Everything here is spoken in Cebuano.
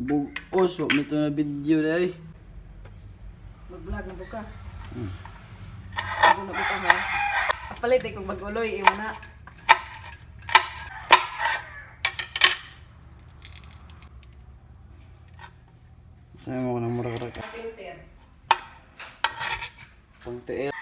Bugos, wa mi to na video day. Mag-vlog na buka. Ano na buka ha? Apalit eh kung baguloy, imo na. Sa'yo mo ko ng mura-mura ka. Filter. Pang tiil.